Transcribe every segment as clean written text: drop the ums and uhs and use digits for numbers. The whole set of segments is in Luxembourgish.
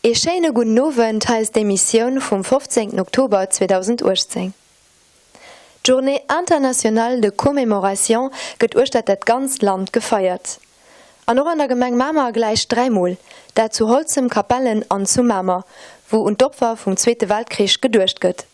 Ee schéine gudden Owend, hei ass d'Emissioun vum 15 Oktober 2018. D'Journée internationale de commémoration gëtt uechtert dat ganzt Land gefeiert. An och an der Gemeng Mamer gläich dräimol, dat zu Holzem, Capellen an zu Mamer, wou un d'Opfer vum Zweete Weltkrich geduecht gëtt.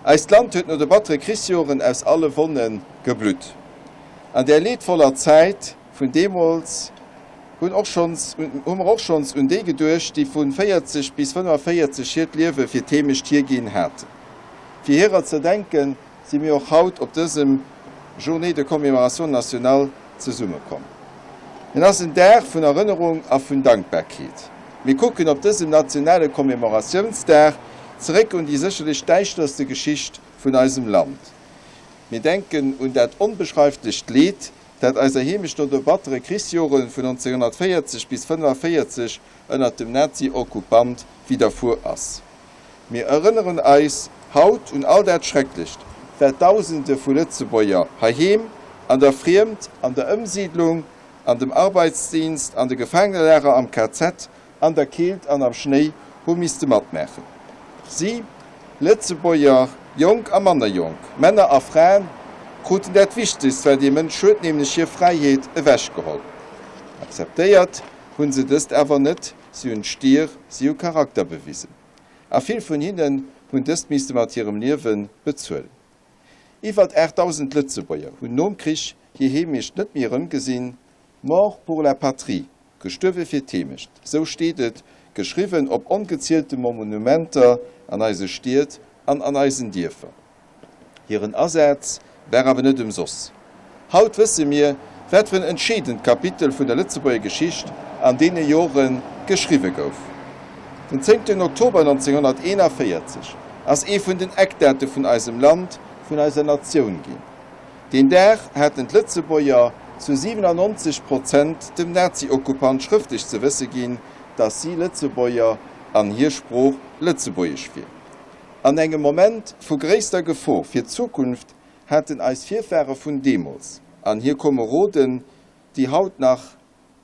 Eist Land huet no de battere Krichsjoren aus alle Wonne geblutt. An där leedvoller Zäit vun deemools hunn och schonns, hu mer och schonns un déi geduecht, déi vu 40 bis 45 hiert Liewe fir d'Heemecht hierginn haten. Fir hirer ze denken, si mir och haut op dësem Journée de commémoration nationale zesummekomm. En ass en Dag vun Erënnerung a vun Dankbarkeet. Mir kucken op dësem nationale Commemoratiounsdag zeréck un déi sécherlech däischterste Geschicht vun eisem Land. Mir denken un dat onbeschreiflecht Leed, dat eiser Heemecht no de battere Krichsjore vun 1940 bis 1945 ënnert dem Nazi-Okkupant widderfuer ass. Mir erënneren eis haut un all dat Schrecklecht, wat Dausende vu Lëtzebuerger heiheem, an der Friemd, an der Ëmsiidlung, an dem Arbeitsdienst, an de Gefaangenelager am KZ, an der Keelt an am Schnéi hu misste matmaachen. Si, Lëtzebuerger, jonk a manner jonk, Männer a Fraen, kruten dat Wichtegst, wat ee Mënsch huet, nämlech hir Fräiheet, ewechgeholl. Akzeptéiert hu se dëst awer net. Si hunn Stier, si hu Charakter bewisen. A vill vun hinnen hunn dëst misste mat hirem Liewe bezuelen. Iwwert 8.000 Lëtzebuerger hunn nom Krich hir Heemecht net méi erëmgesinn. Mort pour la patrie, gestuerwe fir d'Heemecht, sou steet et geschriwwen op ongezielte Monumenter an eise Stied an an eisen Dierfer. Hiren Asaz war awer net ëmsoss. Haut wësse mir, wat fir en entscheedend Kapitel vun der Lëtzebuerger Geschicht an deene Jore geschriwwe gouf. Den zéngten Oktober 1941 ass ee vun den Eckdate vun eisem Land. vun eiser Natioun ginn. Deen Dag haten d'Lëtzebuerger zu 97 Prozent dem Nazi-Okkupant schrëftlech ze wësse ginn, datt si Lëtzebuerger an hir Sprooch Lëtzebuergesch wier. An engem Moment vu gréisster Gefor fir d'Zukunft haten eis Virfahre vun deemools an hir Komeroden, déi haut nach,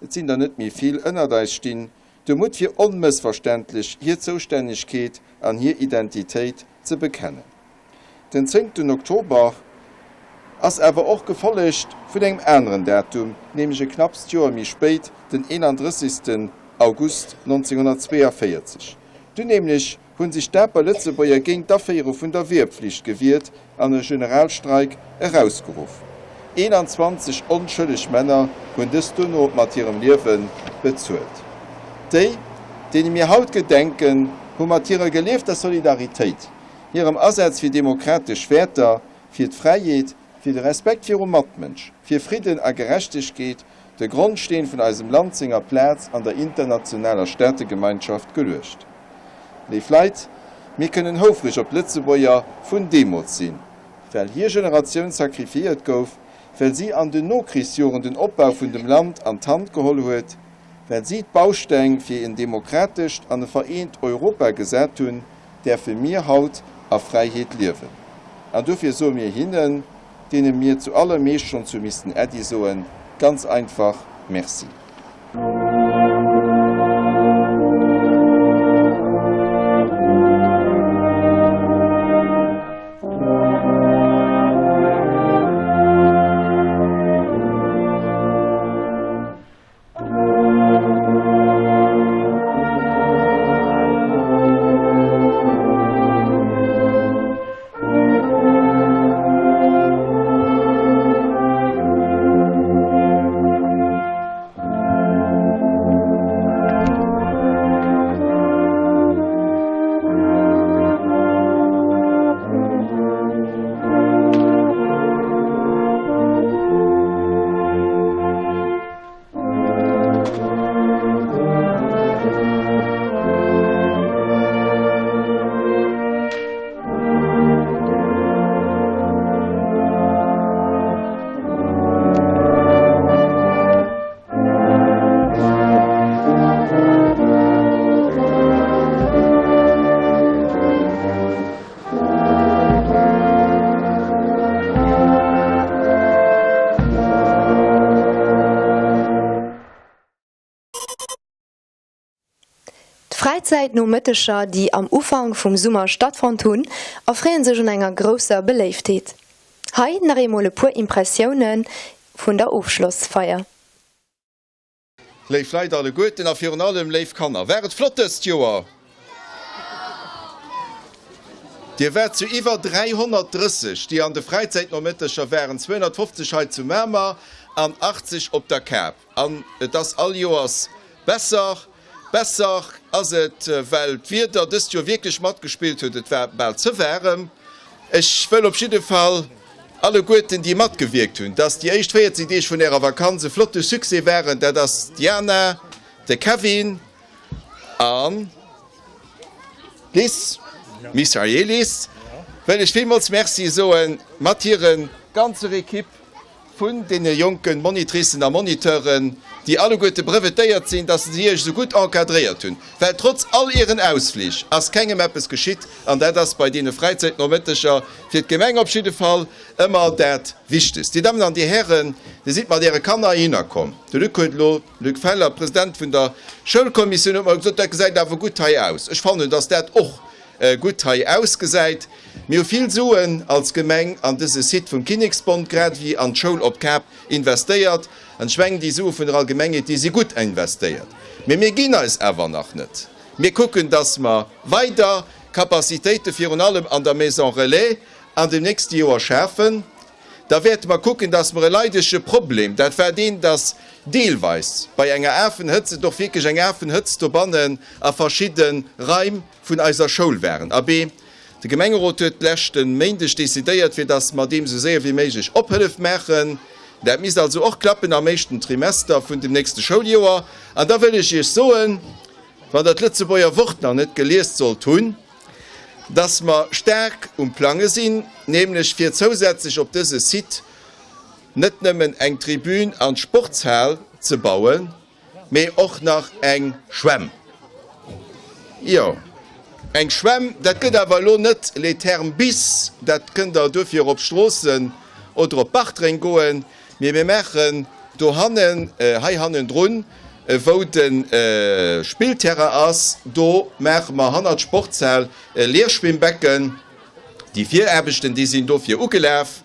et sinn der net méi vill, ënnert eis stinn, de Mutt fir onmëssverständlech hir Zoustännegkeet an hir Identitéit ze bekennen. Den zéngten Oktober ass awer och gefollegt vun engem aneren Datum, nämlech e knappst Joer méi spéit, den 31. August 1942. Dunn nämlech hu sech daper Lëtzebuerger géint d'Aféiere vun der Wehrpflicht gewiert an e Generalstreik erausgeruff. 21 onschëlleg Männer hunn dës duerno mat hirem Liewe bezuelt. Déi, deene mir haut gedenken, hu mat hirer geliefter Solidaritéit, hirem Asaz fir demokratesch Wäerter, fir d'Fräiheet, fir de Respekt virum Matmënsch, fir Fridden a Gerechtegkeet de Grondsteen vun eisem Land senger Plaz an der internationaler Staategemeinschaft geluecht. Léif Leit, mir kënnen houfreg op d'Lëtzebuerger vun deemools sinn, well hir Generatioun sacrifiéiert gouf, well si an den Nokrichsjoren den Opbau vun dem Land an d'Hand geholl huet, well si d'Bausteng fir en demokratescht an e vereent Europa gesat hunn, däerfe mir haut a Fräiheet liewen. An dofir soe mir hinnen, deene mir zu allermeescht schonns hu missten Äddi soen, ganz einfach Merci. D'Fräizäitnomëtteger, déi am Ufank vum Summer stattfonnt hunn, erfreeën sech un enger grousser Beléiftheet. Hei nach eemol e puer Impressioune vun der Ofschlossfeier. Léif Leit alleguerten a virun allem léif Kanner, war et flott dëst Joer? Dir waart zu iwwer 330, déi an de Fräizäitnomëtteger waren, 250 hei zu Mamer an 80 op der Kap. An et ass all Joers besser. Besser ass et, well d'Wieder dëst Joer wierklech matgespillt huet, et war bal ze waarem. Ech wëll op jidde Fall alleguerten, déi matgewierkt hunn, dass déi éischt 14 Deeg vun Ärer Vakanz e flotte Succès waren, dat ass d'Diana, de Kevin an d'Liz, Michaelis, wëll ech villmools Merci soen, mat hire ganzer Equipe. Vun deene jonke Monitricen a Moniteuren, déi alleguerte brevetéiert sinn, dass se Iech esou gutt encadréiert hunn, well trotz all Iren Ausflich ass kengem eppes geschitt an dat ass bei deene Fräizäitnomëtteger fir d'Gemeng op jidde Fall ëmmer dat Wichtegst. Dir Dammen an Dir Hären, Dir sidd mat Äre Kanner heihinner komm. De Luc huet elo, Luc Feller, President vun der Schoulkommissioun, huet mer gesot, dat gesäit awer gutt hei aus. Ech fannen, dass dat och gutt hei ausgesäit. Mir hu vill Suen als Gemeng an dëse Site vum Kinneksbond grad ewéi an d'Schoul op Kap investéiert. An ech mengen, déi Sue vun der Allgemengheet, déi si gutt investéiert. Mee mir ginn eis awer nach net. Mir kucken, dass mer weider Capacitéite virun allem an der Maison relais an dem nächste Joer schafen. Da wäerte mer kucken, dass mer e leidege Problem, dat war deen, dass deelweis bei enger Afenhëtz et och wierklech eng Afenhëtzt dobannen a verschidde Raim vun eiser Schoul waren. Abee, de Gemengerot huet leschte Méindeg decidéiert, fir dass mer deem esou séier wéi méiglech Ophëllef maachen. Dat misst also och klappen am éischten Trimester vun dem nächste Schouljoer. An da wëll ech Iech soen, wann Der d'Lëtzebuerger Wort nach net geliest sollt hunn. Dass mer staark um Plange sinn, nämlech fir zousätzlech op dëse Site net nëmmen eng Tribün an d'Sportshal ze bauen, mee och nach eng Schwämm. Jo, eng Schwämm, dat gëtt awer elo net Les Thermes bis, dat kënnt Der duerfir op Stroossen oder op Bartreng goen, mee mir maachen dohannen, hei hannendrun, wou de Spillterrain ass, do maache mer hannert d'Sportshal e Leerschwimmbecken. Déi Viraarbechten, déi sinn dofir ugelaf.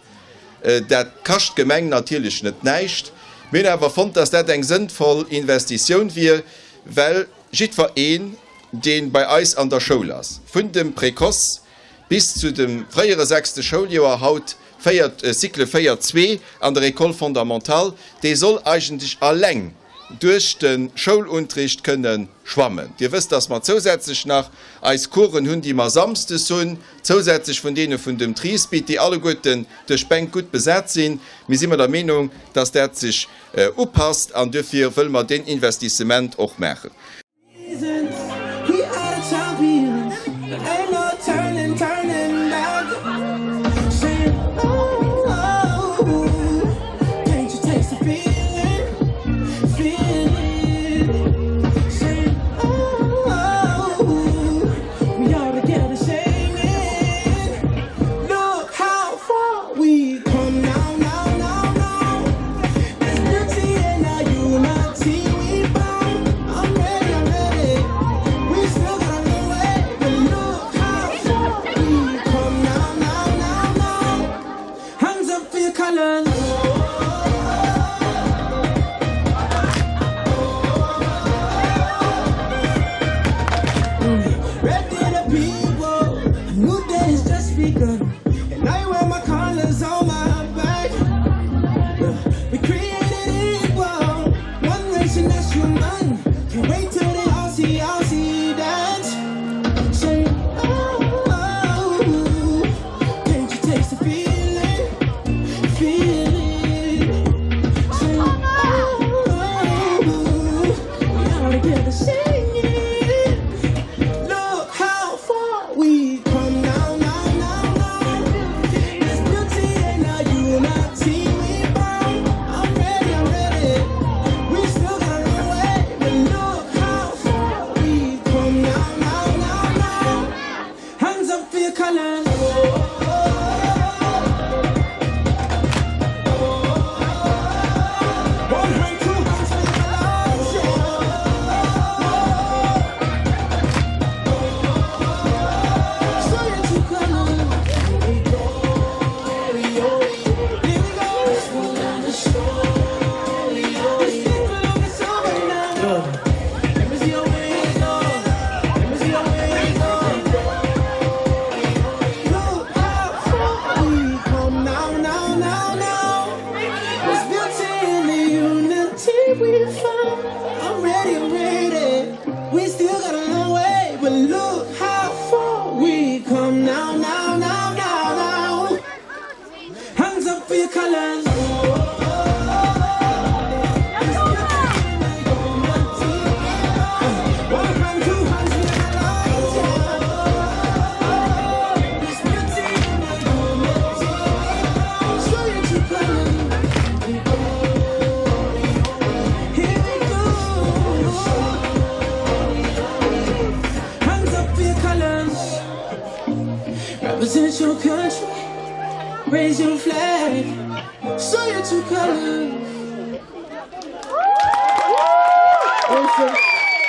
Dat kascht d'Gemeng natierlech net näischt. Mir hunn awer fonnt, dass dat eng sënnvoll Investitioun wier, well jiddwer een, dee bei eis an der Schoul ass, vun dem Précoce bis zu dem fréiere sechste Schouljoer, haut véiert, Cycle 4, 2 an der École fondamentale, dee soll eigentlech alleng duerch de Schouluntricht kënne schwammen. Dir wësst, dass mer zousätzlech nach eis Coursen hunn, déi mer samsdes hunn, zousätzlech vun deene vun dem Triespeed, déi alleguerten duerch d'Bänk gutt besat sinn. Mir si mer der Meenung, dass dat sech upasst an duerfir wëlle mer deen Investissement och maachen.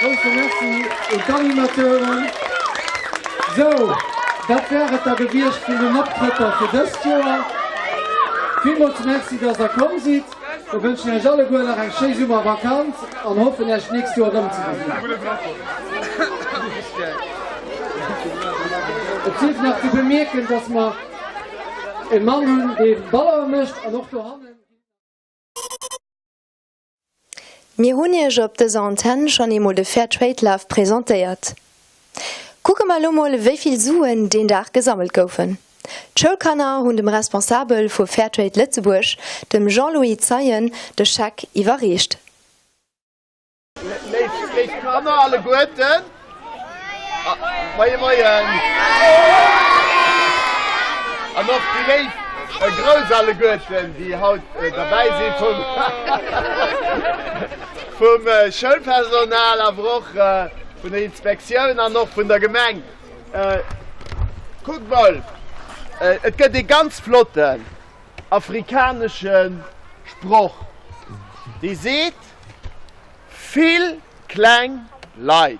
Grousse Merci un d'Animateuren. Sou, dat wär et da gewiescht vun den Optrëtter fir dëst Joer. Villmools Merci, dass der komm sidd. Mir wënschen Iech alleguer nach eng schéi Summervakanz an hoffen Iech d'nächst Joer erëmzegesinn. Et sief nach ze bemierken, dass mer e Mann hunn, dee Ballone mécht an och dohannen. Mir hunn Iech op dëser Antenn schonn eemol de Fair Trade Laf presentéiert. Kucke mer elo mol wéi vill Suen deen Dag gesammelt goufen. D'Schoulkanner hunn dem Responsabel vu Fair Trade Lëtzebuerg, dem Jean-Louis Zeien, de Scheck iwwerreecht. Léif Kanner alleguerten. Moie Moien! An och déi léif Grouss alleguerten, déi haut derbäi si vum vum Schoulpersonal, awer och vun der Inspektioun an och vun der Gemeng. Kuckt mol, et gëtt ee ganz flotten afrikanesche Sproch, dee seet, Vill kleng Leit,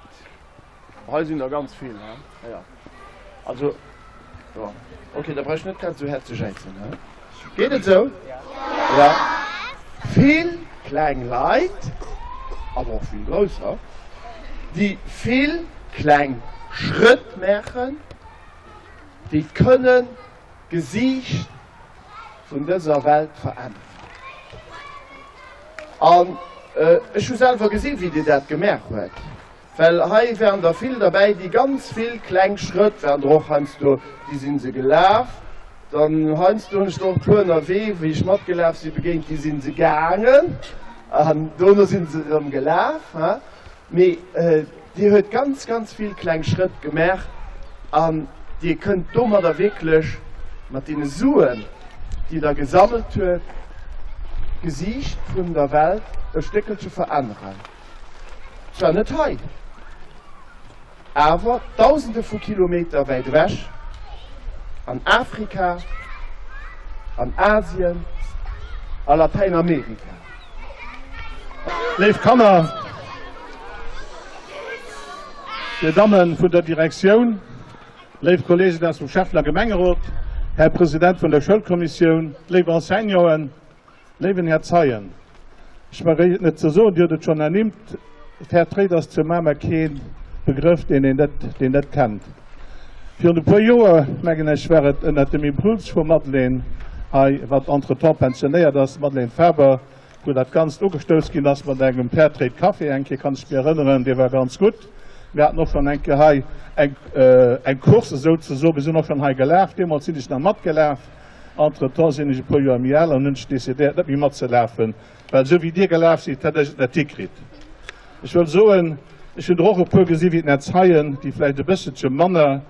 hei sinn der ganz vill, he? Jo, also, jo, ok, da brauch ech net grad esou haart ze jäizen, he? Geet et esou? Jo. Vill kleng Leit, awer och vill grousser, déi vill kleng Schrëtt maachen, déi kënnen d'Gesiicht vun dëser Welt veränneren. An ech hu selwer gesinn, wéi Dir dat gemaach huet, well hei waren der vill derbäi, déi ganz vill kleng Schrëtt, waren der och heiansdo, déi si se gelaf, dann heiansdo hunn ech der och e puer ënnerwee, wéi ech matgelaf si begéint, déi si se gaangen an dono si se erëm gelaf. Mee Dir huet ganz, ganz vill kleng Schrëtt gemaach an Dir kënnt domadder wierklech mat deene Suen, déi Der gesammelt huet, d'Gesiicht vun der Welt e Stéckelche veränneren. Zwar net hei, awer Dausende vu Kilometer wäit ewech, an Afrika, an Asien, a Latäinamerika. Léif Kanner, Dir Dammen vun der Direktioun, léif Kollegen aus dem Schäffen a Gemengerot, Här President vun der Schoulkommissioun, léif Enseignanten, léiwen Här Zeien, ech brauch et net ze soen, Dir hutt et schonn ernimmt, Fair Trade ass zu Mamer kee Begrëff, deen een net, deen net kennt. Virun e puer Joer, mengen ech, war et ënnert dem Impuls vum Madeleine hei, wat entretemps pensionéiert ass, Madeleine Faber, wou dat Ganzt ugestouss ginn ass mat engem Fair Trade Café eng Kéier, kann ech mir erënneren, dee war ganz gutt. Mir haten och schonn eng Kéier hei eng, eng Course esouzesoen, mir sinn och schonn hei gelaf, deemools sinn ech nach matgelaf, entretemps sinn ech e puer Joer méi al an hunn ech decidéiert, net méi matzelafen, Well esou wéi Dir gelaf sidd, hätt ech et net hikritt. Ech wëll soen, ech hunn der och e puer gesi wéi d'Netzheien, déi vläicht e bësselche manner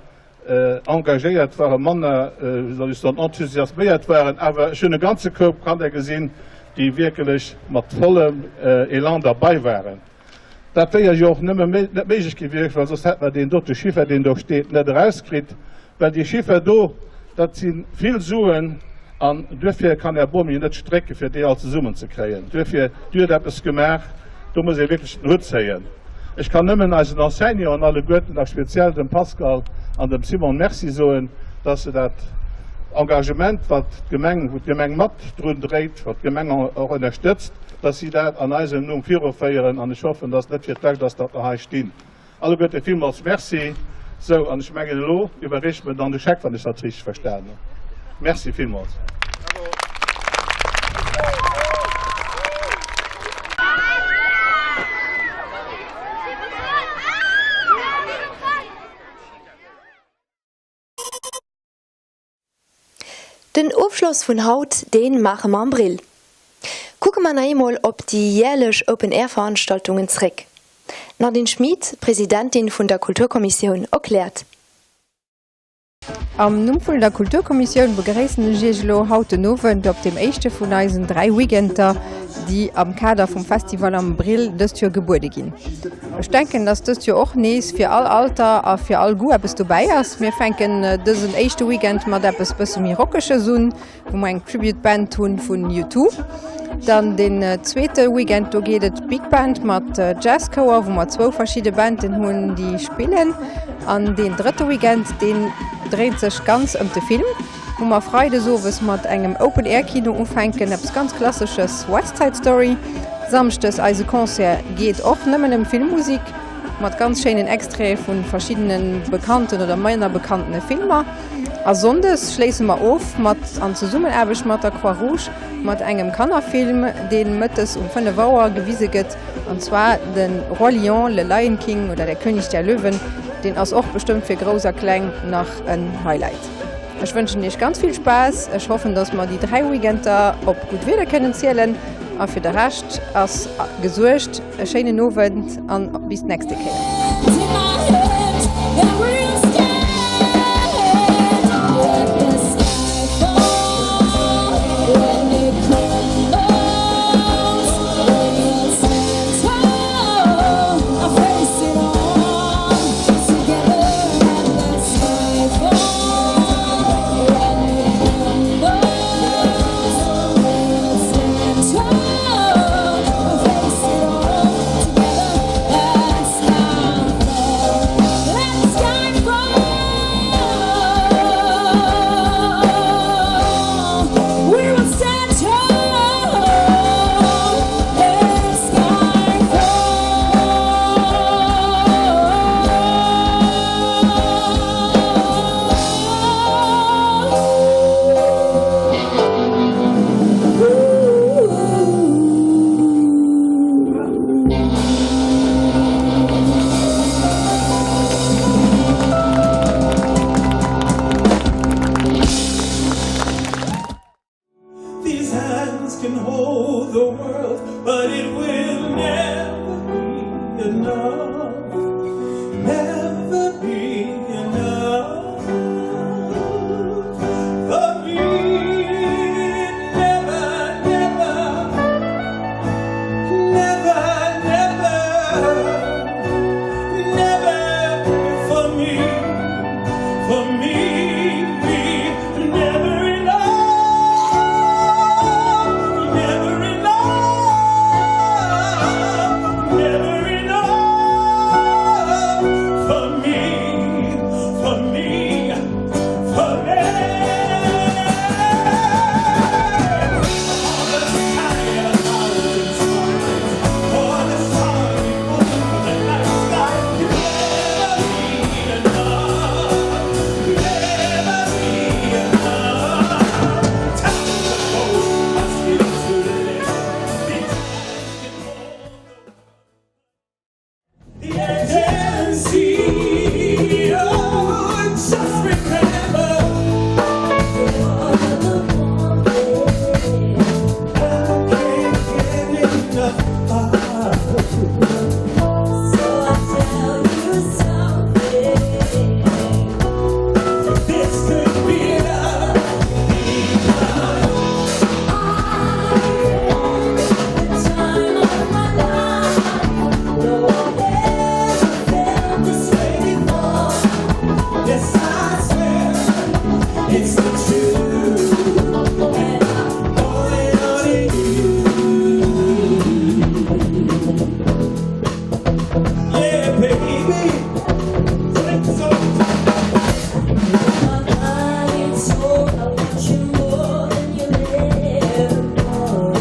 engagéiert waren, manner, wéi soll ech soen, enthusiasméiert waren, awer ech hunn e ganze Koup Kanner gesinn, déi wierkelech mat vollem Elan derbei waren. Dat wéier jo och nëmme net méiglech gewiescht, well soss hätt mer deen dote Chiffer, deen do steet, net erauskritt. Well dee Chiffer do, dat si vill Suen an duerfir kann Här Bomi net strécke fir déi all zesummen ze kréien. Duerfir, Dir hutt eppes gemaach, do muss ee wierklech den Hutt zéien. Ech kann nëmmen eisen Enseignanten alleguerten a speziell dem Pascal an dem Simon Merci soen, dass se dat Engagement, wat d'Gemeng, wou d'Gemeng mat drun dréit, wat d'Gemeng och ënnerstëtzt, dass si dat an eisem Numm viruféieren an ech hoffen, dass et net fir d'lescht ass, datt mer hei stinn. Alleguerte villmools Merci. Sou, an ech mengen, elo iwwerreecht mer dann de Scheck, wann ech dat richteg verstanen hunn. Merci villmools. Den Ofschloss vun haut, deen maache mer am Brill. Kucke mer nach eemol op déi jährlech Open Air Veranstaltungen zréck. D'Nadine Schmit, Presidentin vun der Kulturkommissioun, erkläert. Am Numm vun der Kulturkommissioun begréissen ech Iech elo haut den Owend op deem éischte vun eisen 3 Weekender, déi am Kader vum Festival am Brill dëst Joer gebuede ginn. Ech denken, dass dëst Joer och nees fir all Alter a fir all Goût eppes dobäi ass. Mir fänken dësen éischte Weekend mat eppes bësse méi Rockeges un, wou mer eng Tribute Band hunn vun U2. Dann den zweete Weekend, do geet et Big Band mat Jazzchouer, wou mer zwou verschidde Banden hunn, déi spillen. An deen drëtte Weekend, deen dréint sech ganz ëm de Film. Wou mer Freides owes mat engem Open Air Kino ufänken, eppes ganz klassesches, West Side Story. Samschdes eise Concert geet och nëmmen ëm Filmmusik, mat ganz schéinen Extraite vu verschiddene bekannten oder manner bekanntene Filmer. A Sonndes schléisse mer of mat an Zesummenaarbecht mat der Croix Rouge mat engem Kannerfilm, dee mëttes um 5 Auer gewise gëtt, an zwar de Roi Lion, Le Lion King oder Der König der Löwen. Deen ass och bestëmmt fir Grouss a Kleng nach en Highlight. Ech wënschen iech ganz vill Spaass. Ech hoffen, dass mer déi 3 Weekender op gutt Wieder kënnen zielen. A fir de Rescht ass gesuergt. E schéinen Owend an bis d'nächste Kéier. can hold the world, but it will never be enough. Never be enough for me. Never, never, never, never, never for me, for me. Never enough, never enough, never enough for me, for me, for me. All the time, a thousand smiles for the starry moon, the night sky. Never be enough, never be enough. Towers of gold are still too little. The eyes can hold the agency. Oh, just remember. I can't get enough. So I tell you something. This could be love. The time of my life. No, I never felt this way before. Yes, I swear it's the truth. And I Owe it all to you. Yeah, baby. It's so my body and soul, I want you more than you ever know.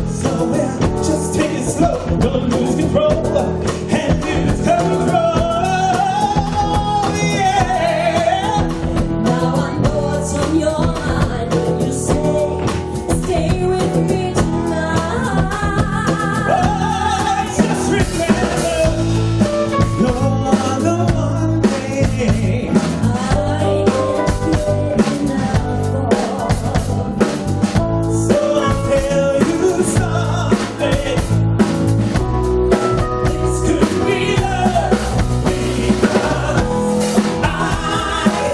So we'll just take it slow, don't lose control, and lose control. Yeah. Now I know what's on your mind when you say, "Stay with me tonight." Oh, just remember, you're the one thing. I can't get enough of. So I tell you something. This could be love because I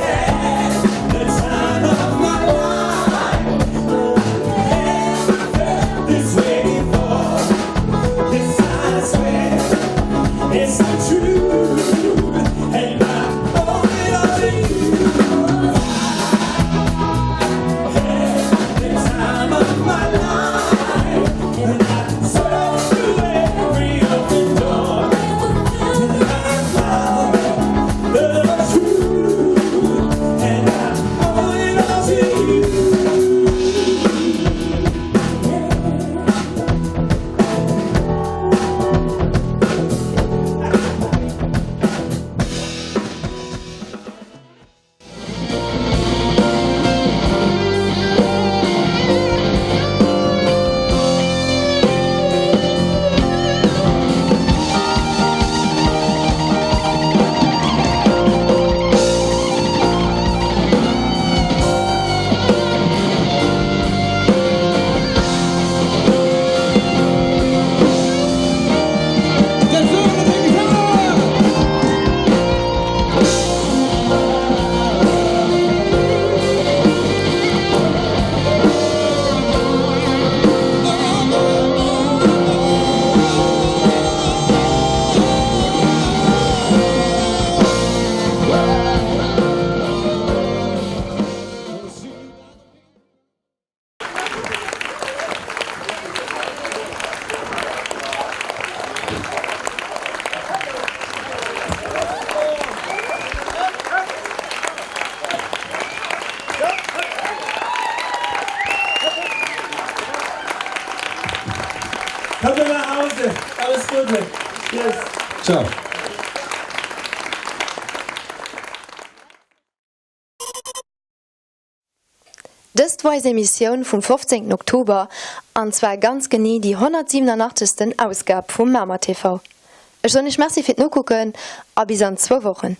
had the time of my life. Never felt this way before. Yes, I swear it's the truth, and I owe it all to you. Had the time of my life, and I searched through every open door till I found the truth, and I owe it all to you. Kommt nach Hause. Alles Gute. Yes. Ciao. Dëst war eis Emissioun vum 15 Oktober, an zwar ganz genee déi 187. Ausgab vum Mamer TV. Ech soen iech Merci fir d'Nokucken a bis an zwou Wochen.